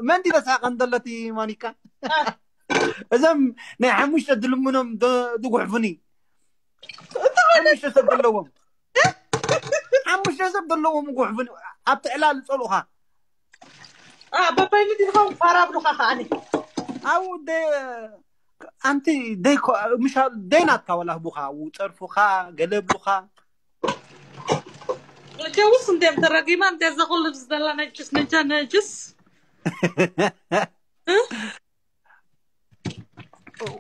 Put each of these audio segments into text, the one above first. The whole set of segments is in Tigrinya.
መን ድዩ ተሳቀን ዘሎ እቲ ሞኒካ? እዞም ናይ ሓሙሽተ ድልምኖም ዶ- ድጉሕፉኒ። ሓሙሽተ ሰብ ዘለዎም፣ ሓሙሽተ ሰብ ዘለዎም ጉሕፉኒ። ኣብቲ ዕላል ጸልኡኻ። በበይኑ ድኻ ፋራ ብሉኻ ከዓኒ። ኣው ደ- ኣንቲ ደይ ኮ- ምሻ ደይ ናትካ ዋላ ህቡኻ፣ ው ጸርፉኻ፣ ገለ ብሉኻ። ጀውስ እንዴም ተረጊማ እንዴ ዘኹሉ ዝደላ ነጅስ ነጃ ነጅስ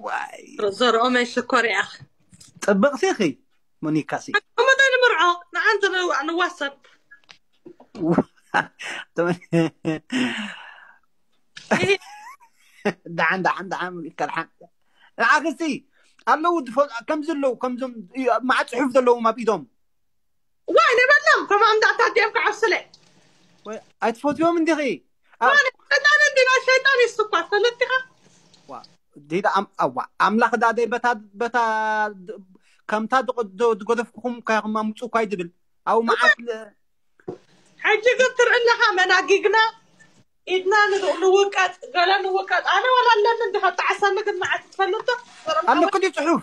ዋይ ዘርኦ መይ ሽኮር ኢኻ። ጽብቕቲ ኢኺ ሞኒካሲ። ከመታ ንምርዖ ንዓን ዝንዋሰብ ደሓን ደሓን ደሓን ሞኒካ ደሓን። ንዓክሲ ኣለዉ ዝፈ- ከምዚ ኣለዉ፣ ከምዞም እዩ፣ ኣብ መዓ ጽሑፍ ዘለዎም ኣብ ኢዶም። ዋይ ንበሎም ከምኦም ዳታ ዲኦም ክዓብስለ ወይ ኣይትፈትዎም እንዲኺ? ኣ- ሸይጣን እንዲና ሸይጣን ይስኳ ፈለጥካ ዋ፣ ዲዳ ኣም- ኣዋ፣ ኣምላኽ ዳ ደይ በታ በታ ድ- ከምታ ድ- ድ- ዝገደፍኩኹም ካይኹም ኣምፁ እኳ ይድብል። ኣብ መዓት ል- ሕጂ ግን ትርኢ ኣለኻ መናጊግና ኢድና ንውቀጥ ገለ ንውቀጥ ኣነ ዋላ ኣለኒ እንዲኻ ጣዕሳኒ ግን መዓት ትፈልጦ ኣሎ ክዲ ፅሑፍ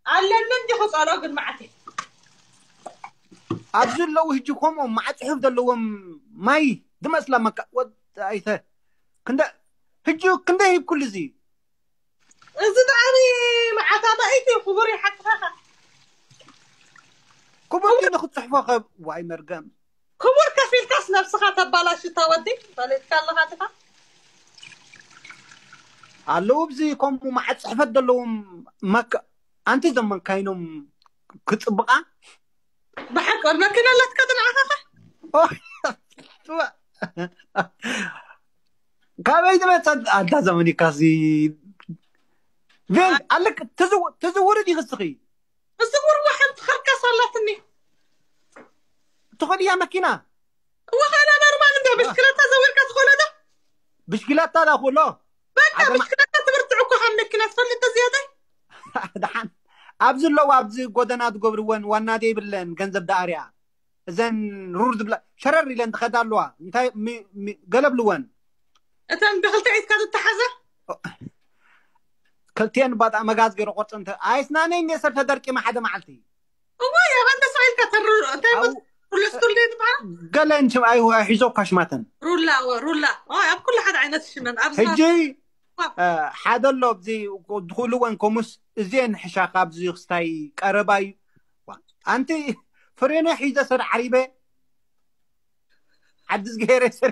ኣለኒ እንዲኹ ጸሎ ግን መዓት ኣብዚ ኣለዉ ህጂ ከምኦም መዓ ፅሑፍ ዘለዎም ማይ ዝመስላ መካ ወ- ኣይተ ክንደ ህጂ ክንደ ሂብኩሉ እዚ እዚ ዳዕሪ መዓት ኣባኢት እዩ ክቡር ይሓቅኻኻ ክቡር ግን ንክትፅሕፎ ከ ዋይ መርገም ክቡር ከፊልካስ ነብስኻ ተባላሽ እታ ወዲ ፈሊጥካ ኣለኻ ዲኻ ኣለዉ ኣብዚ ከምኡ መዓ ፅሕፈት ዘለዎም መካ ኣንቲ ዘመንካይኖም ክፅብቃ ብሓቂ መኪና ኣላትካ ድንዓኻኻ ኦ፣ ካበይ ዝመፀት ኣንታ ዘመኒካሲ ቬን ኣለክ ትዝውሪ ዲኽስኺ እዚ ጉርዋ ሓንቲ ከርካስ ኣላትኒ ትኸድያ መኪና ወኸዳ ኖርማል እንደ ብሽክለታ ዘዊርካ ትኾነ ዶ ብሽክለታ ዳ ኩሎ በቃ ብሽክለታ ትብርትዕ እኮ ካብ መኪና ትፈልጥ ዝያዳ ደሓን ኣብዚ ኣለዋ ኣብዚ ጎደና ዝገብርወን ዋና ዘይብለን ገንዘብ ደኣርያ እዘን ሩር ዝብላ ሸረር ኢለን ትኸዳ ኣለዋ እንታይ ሚ- ሚ- ገለብልወን እተን ብክልተ ኢድካ ትተሓዘ ክልቲኤን ባጣ መጋዝ ገይሩ ቆርፀን ተ- ኣይስናነይ እንደ ሰብ ተደርቂመ ሓደ መዓልቲ እዋይ ኣብ ኣንበሳ ኢልካ ተሩ እንታይ ኣው- ሩለስቱል ዶ ትበሃል ገለን ሽም ኣይ ሂዞ ካሽማተን ሩላ ወ- ሩላ ዋ ኣብ ኩሉ ሓደ ዓይነት ሽመን ኣብዚ ሕጂ እ፣ ሓደ ኣሎ ኣብዚ ዝኽእልወን ኮሙስ እዚኤን ሕሻ ካብዚ ክስታይ ቀረባ እዩ ዋ፣ ኣንቲ ፍሬነ ሒዘ ሰር ዓሪበ ዓዲ ዝገይረ ሰር